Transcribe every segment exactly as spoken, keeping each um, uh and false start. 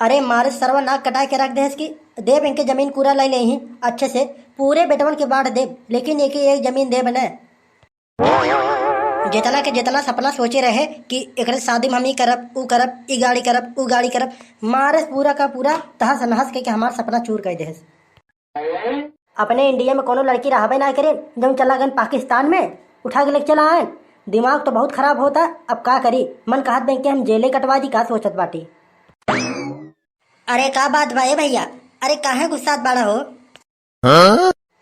अरे मारे सरवा नाक कटाए के रख देहस कि देब इनके जमीन पूरा लइ लेही अच्छे से, पूरे बेटवन के बांट देब, लेकिन एके एक जमीन देब न। जितना के जितना सपना सोचे रहे कि एकरे शादी में हम ई करब, ऊ करब, ई गाड़ी करब, ऊ गाड़ी करब, मारे पूरा का पूरा तहस नहस के, के हमार सपना चूर कर देहस। अपने इंडिया में कोनो लड़की रहबे ना करे, जौन चला गन पाकिस्तान में, उठा के लेके चला आएन। दिमाग तो बहुत खराब होता, अब का करी, मन कहत बैंक के हम जेले कटवा दी, का सोचत बाटी। अरे का बात बा ए भैया, अरे काहे गुस्सात बाड़ा हो?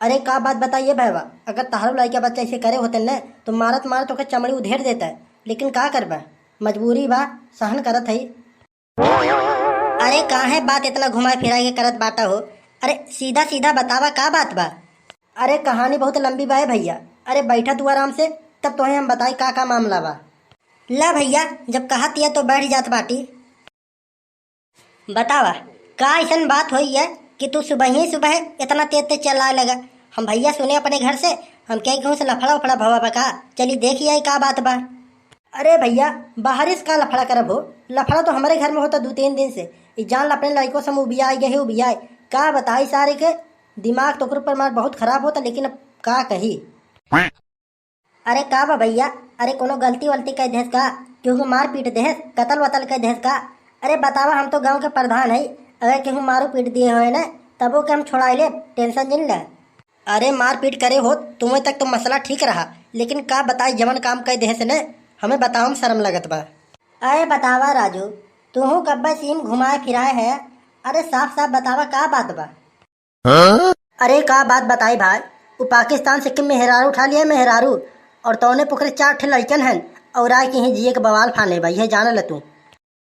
अरे का बात बताइए भैया, अगर तहरो लड़का बच्चा ऐसे करे होते न तो मारत मारत ओकर चमड़ी उधेड़ देता, लेकिन का करबा, मजबूरी बा, सहन करत हई। अरे काहे बात इतना घुमाए फिराए के करत बाटा हो? अरे सीधा सीधा बतावा का बात बा? अरे कहानी बहुत लंबी बा ए भैया, अरे बैठा तू आराम से, तब तोहे हम बताई का का मामला बा। ला भैया, जब कहत या तो बैठ जात बाटी। बतावा, का ऐसन बात होई है कि तू सुबह ही सुबह इतना तेज तेज चिल्लाए लगा? हम भैया सुने अपने घर से, हम कहे कहूँ से लफड़ा उफड़ा भवा बा का? चली देख आई का बात बा। अरे भैया, बाहरी से का लफड़ा करब हो? लफड़ा तो हमरे घर में होता दू तीन दिन से। ई जान ला अपने लड़कों से हम उबियाए गए, उबियाए। का बताई सारे के, दिमाग तो ओकर पर मार बहुत खराब होता, लेकिन अब का कही। अरे का बा भैया, अरे कोनो गलती वलती कर देहस का? केहू के मार पीट देहस, कतल वतल कर देहस का? अरे बतावा, हम तो गाँव के प्रधान हई, अगर केहू मारो पीट दिए होए न, तबो के हम छोड़ाई लेब, tension जिन ले। अरे मारपीट करे होत तुम्हें तक तो मसला ठीक रहा, लेकिन का बताई जवन काम कह देहस ने, हमें बतावम शर्म लगत बा। अरे बतावा राजू, तूहू कब्बे सीन घुमाए फिराए है, अरे साफ साफ बतावा का बात बा? अरे का बात बताई भाई, उ पाकिस्तान से के मेहरारू उठा लिया मेहरारू, और तौने पोखरे चार ठे लड़कन हन, और आए के ही जिए के बवाल फाने बा, यह जान ल तू।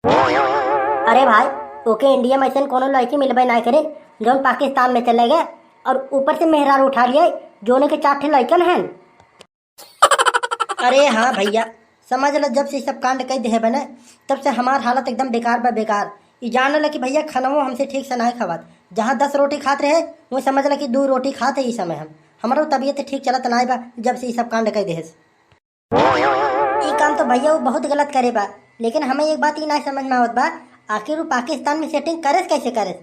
अरे भाई, ओके इंडिया में ऐसन कोनो लड़की मिलबे ना करे, जौन पाकिस्तान में चले गए और ऊपर से मेहरारू उठा लिए, जोने के चार ठे लड़कन हन। अरे हाँ भैया, समझ ल, जब से ई सब कांड कई देहे बने, तब से हमार हालत एकदम बेकार बा, बेकार। ई जान ल कि भैया, खानवो हमसे ठीक से नाय खवात। जहाँ दस रोटी खात रहे, वो समझ ल कि दो रोटी खात है ई समय हम। हमारो तबीयत ठीक चलत नाय बा, जब से ई सब कांड कई देहे। ई काम तो भैया वो बहुत गलत करे बा, लेकिन हमें एक बात ई ना समझ में आवत बा, आखिर वो पाकिस्तान में सेटिंग करेस कैसे करेस?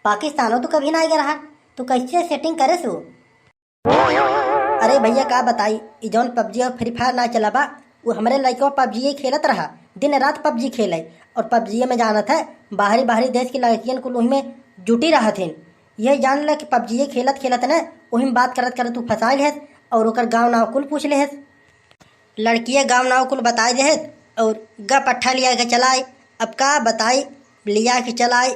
पाकिस्तानो तो कभी ना गया रहा, तो कैसे सेटिंग करेस वो? अरे भैया का बताई, ई जौन पबजी और फ्री फायर ना चला बा, वो हमरे लड़का पबजी खेलत रहा, दिन रात पबजी खेले। और पबजी में जानत है, बाहरी बाहरी देश की लड़कियन कुल वही में जुटी रहत हैं। यही जान ले कि पबजी खेलत खेलत न वही में बात करत करत तू फंसाई लेहस और ओकर गाँव नाव कुल पूछ लेहस। लड़किया गाँव नाव कुल बताई देहत और गप अट्ठा लिया के चलाई। अब का बताई, लिया के चलाई।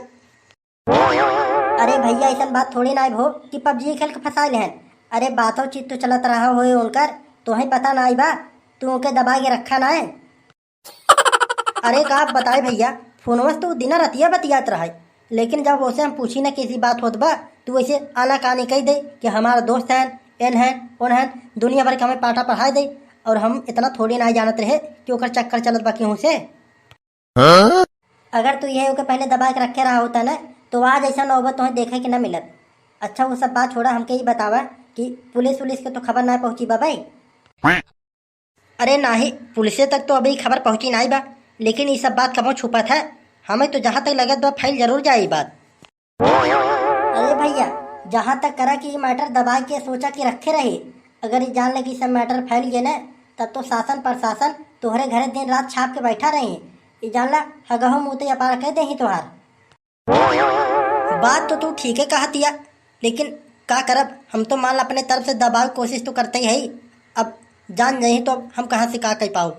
अरे भैया, ऐसन बात थोड़ी ना भो कि पबजी खेल के फंसा लेहन। अरे बातों चीत तो चलत रहा होए उनकर, तोहे पता ना बा, तू ओके दबा के रखा ना है। अरे का बताए भैया, फोनवा से तो दिन रतिया बतियात रहा है, लेकिन जब ओसे हम पूछी ना किसी बात होत बा, तू ऐसे आनाकानी कह दे कि हमारा दोस्त हैं, एन हैं, ओन हैं, दुनिया भर के हमें पाठा पढ़ाए दे। और हम इतना थोड़ी ना जानत रहे कि ओकर चक्कर चलत बा केहू से। अगर तू यही ओके पहले दबा के रखे रहा होता ना, तो आज ऐसा नौबत तोहे देखे के ना मिलत। अच्छा, वो सब बात छोड़ा, हमके ई बतावा कि पुलिस उलिस के तो खबर ना पहुँची बा भाई? अरे नाही, पुलिसे तक तो अभी खबर पहुँची नाई बा, लेकिन ई सब बात कबो छुपत है? हमें तो जहाँ तक लगत बा, फैल जरूर जाए ई बात। अरे भैया, जहाँ तक करा कि ई मैटर दबा के सोचा कि रखे रही, अगर ई जान ले कि सब मैटर फैल गए ना, तब तो शासन प्रशासन तोहरे घरे दिन रात छाप के बैठा रही। ई जान ला, हगहो मुँह ते अपार कह दे ही तोहार। बात तो तू ठीक है कहतिया, लेकिन का करब, हम तो मान ला अपने तरफ से दबाव कोशिश तो करते ही है। अब जान जाही तो हम कहाँ से का कह पाओ।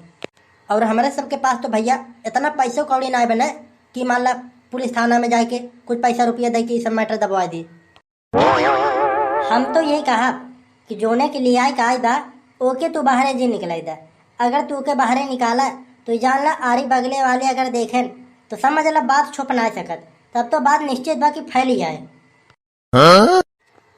और हमारे सबके पास तो भैया इतना पैसों कौड़ी ना बने कि मान ला पुलिस थाना में जाके कुछ पैसा रुपया दे के ई सब मैटर दबवा दी। हम तो ये कहा कि जोने के लिए आए का आए बा, ओके तू बाहरे जी निकलाई दा। अगर तू ओके बाहरे निकाला तो जान ला आरी बगले वाले अगर देखेन तो समझ ला बात छुप ना सकत, तब तो बात निश्चित बा कि फैल ही जाए।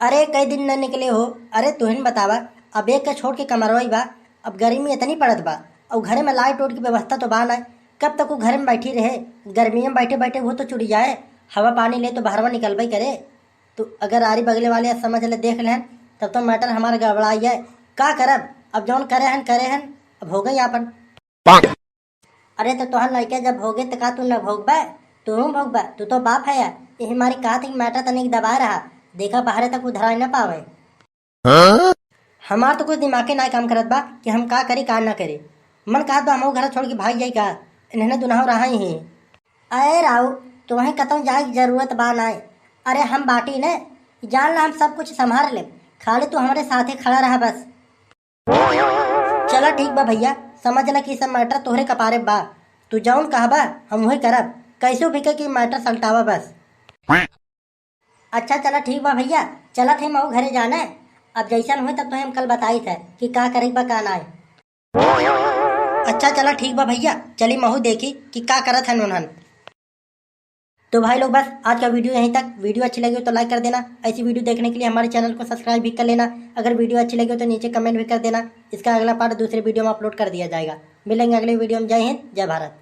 अरे कई दिन न निकले हो, अरे तुहिन बतावा, अब एक के छोड़ के कमरवाई बा, अब गर्मी इतनी पड़त बा, और घरे में लाइट उट की व्यवस्था तो बा ना, कब तक वो घरे में बैठी रहे, गर्मी में बैठे बैठे वो तो चुड़ी जाए, हवा पानी ले तो बाहरवा निकलबे करे। तो अगर आरी बगले वाले समझ ले देख लेहन, तब तो मैटर हमारा गड़बड़ाई है। का करब, अब जौन करे हन करे हन, अब हो गई आपन। अरे तो तोहर लड़के जब होगे तो का तू न भोगबे? तू भोगबा, तू तो बाप है यार। यही मारी कहा थी कि matter तनिक दबा रहा, देखा बाहरे तक उधराई ना पावे। हमार तो कुछ दिमागे ना काम करत बा कि हम का करी का ना करी। मन कहत बा हमहू घर छोड़ के भाग जाई का, इन्हने दुनहु रहा ही। अरे राऊ, तुम्हें कतौ जाए के जरूरत बा ना। अरे हम बाटी ने, जान ला हम सब कुछ संभाल ले, खाली तू हमारे साथे खड़ा रहा बस। चला ठीक बा भैया, समझ ला कि सब matter तोहरे कपारे बा। तू जौन कहबा हम वही करब, कैसे भी के कि matter सलटावा बस। अच्छा चला ठीक बा भैया, चलत है मऊ घरे जाने। अब जैसन होए तब तो हम कल बताई थे कि का करे बा का ना। अच्छा चला ठीक बा भैया, चली महू देखी कि का करत हन उन्हन। तो भाई लोग बस आज का video यहीं तक। Video अच्छी लगी हो तो like कर देना। ऐसी video देखने के लिए हमारे channel को subscribe भी कर लेना। अगर video अच्छी लगी हो तो नीचे comment भी कर देना। इसका अगला part दूसरे video में upload कर दिया जाएगा। मिलेंगे अगले video में। जय हिंद, जय भारत।